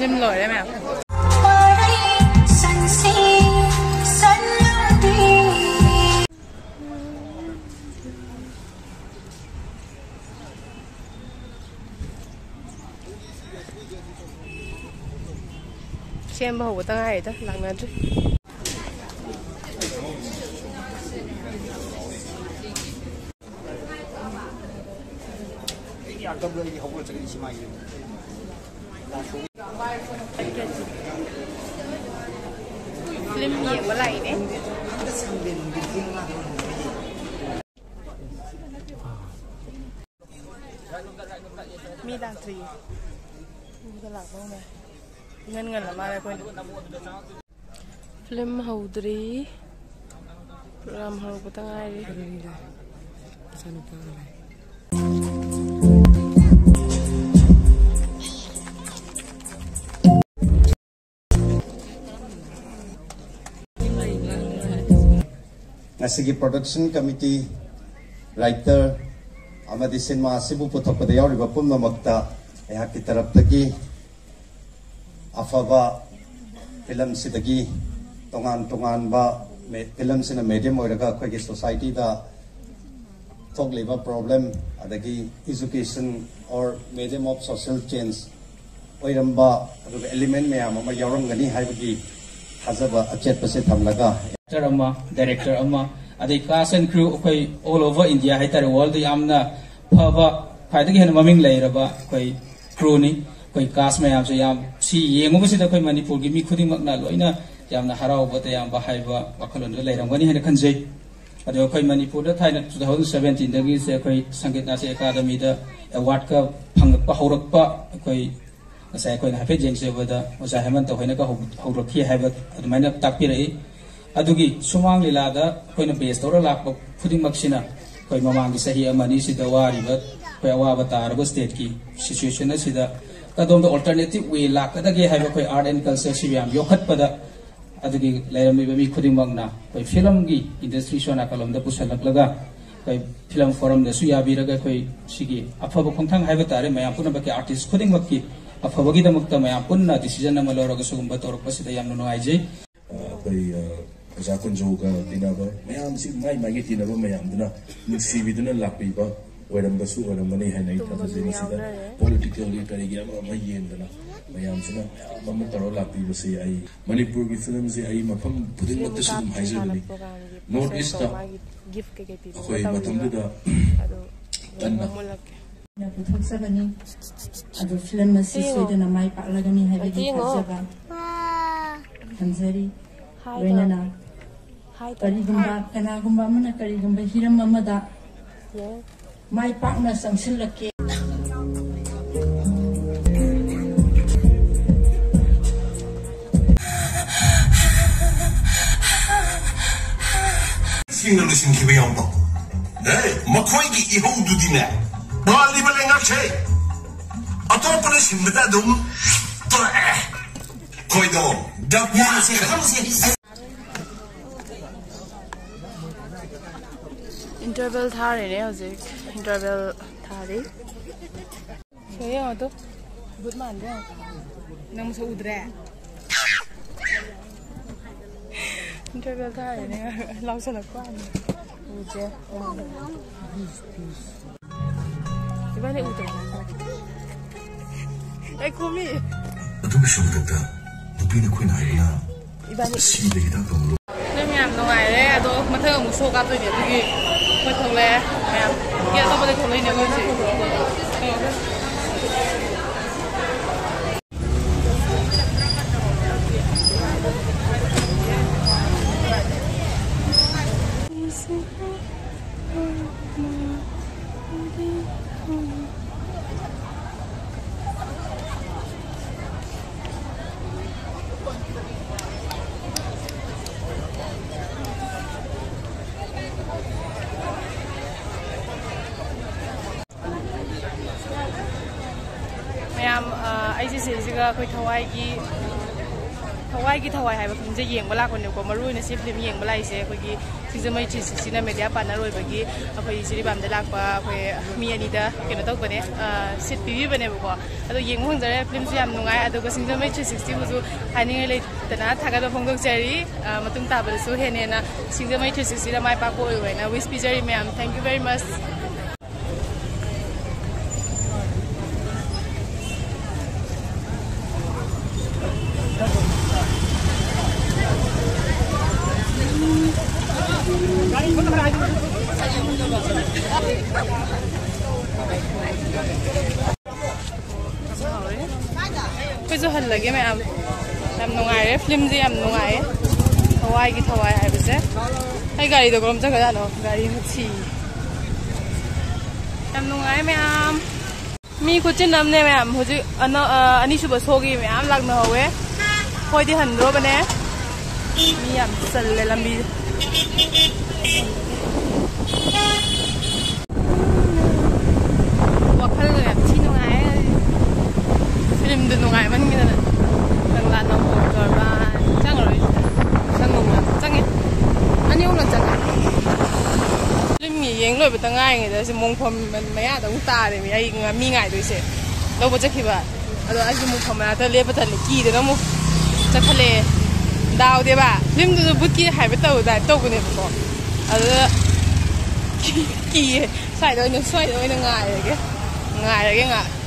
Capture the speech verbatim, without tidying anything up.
Film ꯂꯣꯏꯔꯦ ꯃꯌꯥꯝ꯫ ꯁꯦꯝꯕ ꯍꯧꯕꯇ ꯉꯥꯏꯔꯤꯗ, ꯂꯥꯛꯅꯗ꯭ꯔꯤ꯫ ꯐꯤꯂꯝ ꯌꯦꯡꯕ ꯂꯥꯛꯏꯅꯦ꯫ ꯃꯤ ꯂꯥꯛꯇ꯭ꯔꯤꯌꯦ꯫ ꯃꯤꯒ ꯂꯥꯛꯄ ꯍꯧꯅꯔꯦ꯫ ꯏꯉꯟ ꯉꯜꯂ ꯃꯥꯜꯂꯦ ꯑꯩꯈꯣꯏꯅ꯫ ꯐꯤꯂꯝ ꯍꯧꯗ꯭ꯔꯤ꯫ ꯄ꯭ꯔꯣꯒ꯭ꯔꯥꯝ ꯍꯧꯔꯛꯄꯗ ꯉꯥꯏꯔꯤ꯫ ꯉꯁꯤꯒꯤ production committee, writer ꯑꯃꯗꯤ ꯁꯤꯅꯦꯃꯥ ꯑꯁꯤꯕꯨ ꯄꯨꯊꯣꯛꯄꯗ ꯌꯥꯎꯔꯤꯕ ꯄꯨꯝꯅꯃꯛꯇ ꯑꯩꯍꯥꯛꯀꯤ ꯇꯔꯞꯇꯒꯤ ꯑꯐꯕ ꯐꯤꯂꯝꯁꯤꯗꯒꯤ ꯇꯣꯉꯥꯟ ꯇꯣꯉꯥꯟꯕ ꯃꯦ-, ꯐꯤꯂꯝꯁꯤꯅ medium ꯑꯣꯏꯔꯒ ꯑꯩꯈꯣꯏꯒꯤ societyꯗ ꯊꯣꯛꯂꯤꯕ problem, ꯑꯗꯒꯤ education or medium of social change ꯑꯣꯏꯔꯝꯕ, ꯑꯗꯨꯒ element ꯃꯌꯥꯝ ꯑꯃ ꯌꯥꯎꯔꯝꯒꯅꯤ ꯍꯥꯏꯕꯒꯤ ꯊꯥꯖꯕ ꯑꯆꯦꯠꯄꯁꯦ ꯊꯝꯂꯒ, actor ꯑꯃ, director ꯑꯃ, ꯑꯗꯩ cast and crew ꯑꯩꯈꯣꯏ all over India ꯍꯥꯏꯇꯥꯔꯦ, world ꯌꯥꯝꯅ ꯐꯕ, ꯈ꯭ꯋꯥꯏꯗꯒꯤ ꯍꯦꯟꯅ ꯃꯃꯤꯡ ꯂꯩꯔꯕ ꯑꯩꯈꯣꯏ crewꯅꯤ꯫ ꯑꯩꯈꯣꯏ cast ꯃꯌꯥꯝꯁꯦ ꯌꯥꯝ, ꯁꯤ ꯌꯦꯡꯉꯨꯕꯁꯤꯗ ꯑꯩꯈꯣꯏ ꯃꯅꯤꯄꯨꯔꯒꯤ ꯃꯤ ꯈꯨꯗꯤꯡꯃꯛꯅ ꯂꯣꯏꯅ ꯌꯥꯝꯅ ꯍꯔꯥꯎꯕ, ꯇꯌꯥꯝꯕ ꯍꯥꯏꯕ ꯋꯥꯈꯜꯂꯣꯟꯗ ꯂꯩꯔꯝꯒꯅꯤ ꯍꯥꯏꯅ ꯈꯟꯖꯩ꯫ ꯑꯗꯣ ꯑꯩꯈꯣꯏ ꯃꯅꯤꯄꯨꯔꯗ ꯊꯥꯏꯅ two thousand seventeenꯗꯒꯤꯁꯦ ꯑꯩꯈꯣꯏ ꯁꯪꯒꯤꯠ ꯅꯥꯠꯌ ꯑꯦꯀꯥꯗꯃꯤꯗ awardꯀ ꯐꯪꯂꯛꯄ ꯍꯧꯔꯛꯄ, ꯑꯩꯈꯣꯏ ꯉꯁꯥꯏ ꯑꯩꯈꯣꯏꯅ ꯍꯥꯏꯐꯦꯠ ꯌꯦꯡꯖꯕꯗ ꯑꯣꯖꯥ ꯍꯦꯃꯟꯇ ꯍꯣꯏꯅꯒ ꯍꯧ-, ꯍꯧꯔꯛꯈꯤ ꯍꯥꯏꯕ ꯑꯗꯨꯃꯥꯏꯅ ꯇꯥꯛꯄꯤꯔꯛꯏ꯫ ꯑꯗꯨꯒꯤ ꯁꯨꯃꯥꯡ ꯂꯤꯂꯥꯗ ꯑꯩꯈꯣꯏꯅ base ꯇꯧꯔ ꯂꯥꯛꯄ ꯈꯨꯗꯤꯡꯃꯛꯁꯤꯅ ꯑꯩꯈꯣꯏ ꯃꯃꯥꯡꯒꯤ ꯆꯍꯤ ꯑꯃ ꯑꯅꯤꯁꯤꯗ ꯋꯥꯔꯤꯕ, ꯑꯩꯈꯣꯏ ꯑꯋꯥꯕ ꯇꯥꯔꯕ stateꯀꯤ situation ꯑꯁꯤꯗ ꯀꯗꯣꯝꯗ alternative way ꯂꯥꯛꯀꯗꯒꯦ ꯍꯥꯏꯕ ꯑꯩꯈꯣꯏ art and culture ꯁꯤꯕꯨ ꯌꯥꯝ ꯌꯣꯛꯈꯠꯄꯗ ꯑꯗꯨꯒꯤ ꯂꯩꯔꯝꯃꯤꯕ ꯃꯤ ꯈꯨꯗꯤꯡꯃꯛꯅ ꯑꯩꯈꯣꯏ ꯐꯤꯂꯝꯒꯤ industry ꯁꯣ ꯅꯥꯀꯜꯂꯣꯝꯗ ꯄꯨꯁꯜꯂꯛꯂꯒ ꯑꯩꯈꯣꯏ ꯐꯤꯂꯝ forumꯗꯁꯨ ꯌꯥꯕꯤꯔꯒ ꯑꯩꯈꯣꯏ ꯁꯤꯒꯤ ꯑꯐꯕ ꯈꯣꯡꯊꯥꯡ ꯍꯥꯏꯕ ꯇꯥꯔꯦ, ꯃꯌꯥꯝ ꯄꯨꯝꯅꯃꯛꯀꯤ artist ꯈꯨꯗꯤꯡꯃꯛꯀꯤ ꯑꯐꯕꯒꯤꯗꯃꯛꯇ ꯃꯌꯥꯝ ꯄꯨꯟꯅ decision ꯑꯃ ꯂꯧꯔꯒ ꯁꯤꯒꯨꯝꯕ ꯇꯧꯔꯛꯄꯁꯤꯗ ꯌꯥꯝꯅ ꯅꯨꯡꯉꯥꯏꯖꯩ꯫ ꯑꯩꯈꯣꯏ, ꯑ, ꯑꯣꯖꯥ ꯀꯨꯟꯖꯣꯒ ꯇꯤꯟꯅꯕ ꯃꯌꯥꯝꯁꯤ, ꯃꯥꯏ ꯃꯥꯏꯒꯤ ꯇꯤꯟꯅꯕ ꯃꯌꯥꯝꯗꯨꯅ ꯅꯨꯡꯁꯤꯕꯤꯗꯨꯅ ꯂꯥꯛꯄꯤꯕ ꯑꯣꯏꯔꯝꯕꯁꯨ ꯑꯣꯏꯔꯝꯒꯅꯤ ꯍꯥꯏꯅ ꯑꯩ ꯊꯥꯖꯖꯩ꯫ ꯃꯁꯤꯗ politicalꯒꯤ ꯀꯔꯤꯒꯤ ꯑꯃ ꯑꯃ ꯌꯦꯡꯗꯅ ꯃꯌꯥꯝꯁꯤꯅ ꯃꯌꯥꯝ ꯑꯃ ꯇꯧꯔ ꯂꯥꯛꯄꯤꯕꯁꯦ, ꯑꯩ ꯃꯅꯤꯄꯨꯔꯒꯤ filmꯁꯦ ꯑꯩ ꯃꯐꯝ ꯈꯨꯗꯤꯡꯃꯛꯇꯁꯨ ꯑꯗꯨꯝ ꯍꯥꯏꯖꯕꯅꯤ, North Eastꯇ ꯑꯩꯈꯣꯏ ꯃꯇꯝꯗꯨꯗ ꯀꯟꯅ ꯄꯨꯊꯣꯛꯆꯕꯅꯤ꯫ ꯑꯗꯣ film ꯑꯁꯤ ꯁꯣꯏꯗꯅ ꯃꯥꯏ ꯄꯥꯛꯂꯒꯅꯤ ꯍꯥꯏꯕꯒꯤ ꯊꯥꯖꯕ ꯊꯝꯖꯔꯤ꯫ ꯂꯣꯏꯅꯅ ꯀꯔꯤꯒꯨꯝꯕ, ꯀꯅꯥꯒꯨꯝꯕ ꯑꯃꯅ ꯀꯔꯤꯒꯨꯝꯕ ꯍꯤꯔꯝ ꯑꯃꯗ ꯃꯥꯏ ꯄꯥꯛꯅ ꯆꯪꯁꯤꯜꯂꯛꯀꯦ꯫ ꯁꯤꯡꯅ ꯂꯣꯏꯁꯤꯟꯈꯤꯕ ꯌꯥꯎꯕ꯫ ꯑꯦ, ꯃꯈꯣꯏꯒꯤ ꯏꯍꯧꯗꯨꯗꯤꯅꯦ, ꯄꯥꯜꯂꯤꯕ ꯂꯩꯉꯥꯛꯁꯦ ꯑꯇꯣꯞꯄꯅ ꯁꯤꯟꯕꯗ ꯑꯗꯨꯝ ꯇꯣꯛꯑꯦ꯫ ꯈꯣꯏꯗꯣ ꯗꯞ ꯌꯥꯁꯦ, ꯈꯪꯁꯦ꯫ Interval ꯊꯥꯔꯤꯅꯦ ꯍꯧꯖꯤꯛ꯫ Interval ꯊꯥꯔꯤ꯫ ꯁꯤ ꯌꯦꯡꯉꯣ ꯇꯨ꯫ ꯕꯨꯠ ꯃꯥꯟꯗ꯭ꯔꯣ? ꯅꯪ ꯃꯁꯛ ꯎꯗ꯭ꯔꯦ? Interval ꯊꯥꯔꯤꯅꯦ꯫ ꯂꯥꯎꯁꯜꯂꯛꯄ ꯋꯥꯅꯤ꯫ ꯎꯗ꯭ꯔꯦ꯫ ꯏꯕꯥꯅꯤ ꯎꯗ꯭ꯔꯦ꯫ ꯑꯩ ꯈꯨꯝꯃꯤ꯫ ꯑꯗꯨꯒꯤꯁꯨ ꯃꯊꯛꯇ ꯅꯨꯄꯤꯅ ꯑꯩꯈꯣꯏꯅ ꯍꯥꯏꯔꯤꯅ ꯏꯕꯥꯅꯤ꯫ ꯁꯤꯗ ꯍꯤꯗꯥꯛ ꯇꯧꯅꯔꯨ꯫ ꯅꯣꯏ ꯃꯌꯥꯝ ꯅꯨꯡꯉꯥꯏꯔꯦ꯫ ꯑꯗꯣ ꯃꯊꯪ ꯑꯃꯨꯛ show ꯀꯥꯞꯇꯣꯏꯅꯦ꯫ ꯑꯗꯨꯒꯤ ꯑꯩꯈꯣꯏ ꯊꯣꯛꯂꯛꯑꯦ ꯃꯌꯥꯝ꯫ ꯒꯦꯠ ꯑꯇꯣꯞꯄꯗꯩ ꯊꯣꯛꯂꯛꯏꯅꯦ ꯑꯩꯈꯣꯏ ꯍꯧꯖꯤꯛ꯫ ꯃꯌꯥꯝ, ꯑ, ꯑꯩꯁꯦ ꯁꯤꯁꯤꯒ ꯑꯩꯈꯣꯏ ꯊꯋꯥꯏꯒꯤ, ꯊꯋꯥꯏꯒꯤ ꯊꯋꯥꯏ ꯍꯥꯏꯕ ꯐꯤꯂꯝꯁꯦ ꯌꯦꯡꯕ ꯂꯥꯛꯄꯅꯦꯕꯀꯣ꯫ ꯃꯔꯨ ꯑꯣꯏꯅ ꯁꯤ ꯐꯤꯂꯝ ꯌꯦꯡꯕ ꯂꯥꯛꯏꯁꯦ ꯑꯩꯈꯣꯏꯒꯤ ꯁꯤꯡꯖꯃꯩ ꯊ꯭ꯔꯤ ꯁꯤꯛꯁꯇꯤꯅ ꯃꯦꯗꯤꯌꯥ ꯄꯥꯔꯠꯅꯔ ꯑꯣꯏꯕꯒꯤ ꯑꯩꯈꯣꯏ ꯖꯤꯔꯤꯕꯥꯝꯗ ꯂꯥꯛꯄ ꯑꯩꯈꯣꯏ ꯃꯤ ꯑꯅꯤꯗ ꯀꯩꯅꯣ ꯇꯧꯕꯅꯦ, ꯁꯤꯠ ꯄꯤꯕꯤꯕꯅꯦꯕꯀꯣ꯫ ꯑꯗꯣ ꯌꯦꯡꯕ ꯐꯪꯖꯔꯦ, ꯐꯤꯂꯝꯁꯨ ꯌꯥꯝ ꯅꯨꯡꯉꯥꯏ꯫ ꯑꯗꯨꯒ ꯁꯤꯡꯖꯃꯩ ꯊ꯭ꯔꯤ ꯁꯤꯛꯁꯇꯤꯕꯨꯁꯨ ꯍꯥꯏꯅꯤꯡꯉꯥꯏ ꯂꯩꯇꯅ ꯊꯥꯒꯠꯄ ꯐꯣꯡꯗꯣꯛꯆꯔꯤ꯫ ꯃꯇꯨꯡ ꯇꯥꯕꯗꯁꯨ ꯍꯦꯟꯅ ꯍꯦꯟꯅ ꯁꯤꯡꯖꯃꯩ ꯊ꯭ꯔꯤ ꯁꯤꯛꯁꯇꯤꯗ ꯃꯥꯏ ꯄꯥꯛꯄ ꯑꯣꯏꯌꯨ ꯍꯥꯏꯅ ꯋꯤꯁ ꯄꯤꯖꯔꯤ ꯃꯌꯥꯝ꯫ Thank you very much꯫ ꯑꯩꯈꯣꯏꯁꯨ ꯍꯜꯂꯒꯦ ꯃꯌꯥꯝ꯫ ꯌꯥꯝ ꯅꯨꯡꯉꯥꯏꯔꯦ, ꯐꯤꯂꯝꯁꯦ ꯌꯥꯝ ꯅꯨꯡꯉꯥꯏꯌꯦ꯫ ꯊꯋꯥꯏꯒꯤ ꯊꯋꯥꯏ ꯍꯥꯏꯕꯁꯦ꯫ ꯑꯩ ꯒꯥꯔꯤꯗꯣ ꯀꯔꯣꯝ ꯆꯠꯈ꯭ꯔꯖꯥꯠꯅꯣ? ꯒꯥꯔꯤ ꯑꯃ ꯊꯤ꯫ ꯌꯥꯝ ꯅꯨꯡꯉꯥꯏ ꯃꯌꯥꯝ꯫ ꯃꯤ ꯈꯨꯆꯤꯟ ꯑꯃꯅꯦ ꯃꯌꯥꯝ꯫ ꯍꯧꯖꯤꯛ ꯑꯅ-, ꯑ, ꯑꯅꯤꯁꯨꯕ ꯁꯣꯒꯤ ꯃꯌꯥꯝ ꯂꯥꯛꯅꯍꯧꯋꯦ꯫ ꯑꯩꯈꯣꯏꯗꯤ ꯍꯟꯗ꯭ꯔꯣꯕꯅꯦ꯫ ꯃꯤ ꯌꯥꯝ ꯆꯜꯂꯦ ꯂꯝꯕꯤꯗ꯫ ꯋꯥꯈꯜꯒ ꯌꯥꯝ ꯊꯤ ꯅꯨꯡꯉꯥꯏ꯫ ꯐꯤꯂꯝꯗꯨ ꯅꯨꯡꯉꯥꯏꯃꯟꯒꯤꯗꯅ꯫ ꯀꯪꯂꯥ ꯅꯣꯡꯄꯣꯛ ꯇꯣꯔꯕꯥꯟ ꯆꯪꯉꯔꯣꯏ꯫ ꯆꯪꯉꯨ ꯃꯌꯥꯝ ꯆꯪꯉꯦ꯫ ꯑꯅꯤ ꯑꯍꯨꯝꯂꯛ ꯆꯪꯉꯦ꯫ ꯐꯤꯂꯝ ꯌꯦꯡ ꯂꯣꯏꯕꯇ ꯉꯥꯏꯔꯤꯉꯩꯗ ꯁꯤ ꯃꯣꯡꯐꯝ ꯃꯌꯥꯗ ꯑꯃꯨꯛ ꯇꯥꯔꯦꯃꯤ ꯑꯩ ꯉ-, ꯃꯤ ꯉꯥꯏꯗꯣꯏꯁꯦ꯫ ꯂꯧꯕ ꯆꯠꯈꯤꯕ꯫ ꯑꯗꯣ ꯑꯩꯁꯨ ꯃꯣꯡꯐꯝ ꯃꯅꯥꯛꯇ ꯂꯦꯞꯄ ꯇꯜꯂꯦ꯫ ꯀꯤꯗꯅ ꯑꯃꯨꯛ ꯆꯠꯈꯠꯂꯛꯑꯦ꯫ ꯗꯥꯎꯗꯦꯕ꯫ ꯐꯤꯂꯝꯗꯨꯁꯨ ꯚꯨꯠꯀꯤ ꯍꯥꯏꯕ ꯇꯧ-, type ꯇꯧꯕꯅꯦꯕꯀꯣ꯫ ꯑꯗꯨꯗ ꯀꯤ-, ꯀꯤꯌꯦ꯫ ꯁ꯭ꯋꯥꯏꯗ ꯑꯣꯏꯅ, ꯁ꯭ꯋꯥꯏꯗ ꯑꯣꯏꯅ ꯉꯥꯏꯔꯒꯦ꯫ ꯉꯥꯏꯔꯒꯦ ꯉꯥꯏꯍꯥꯛ꯫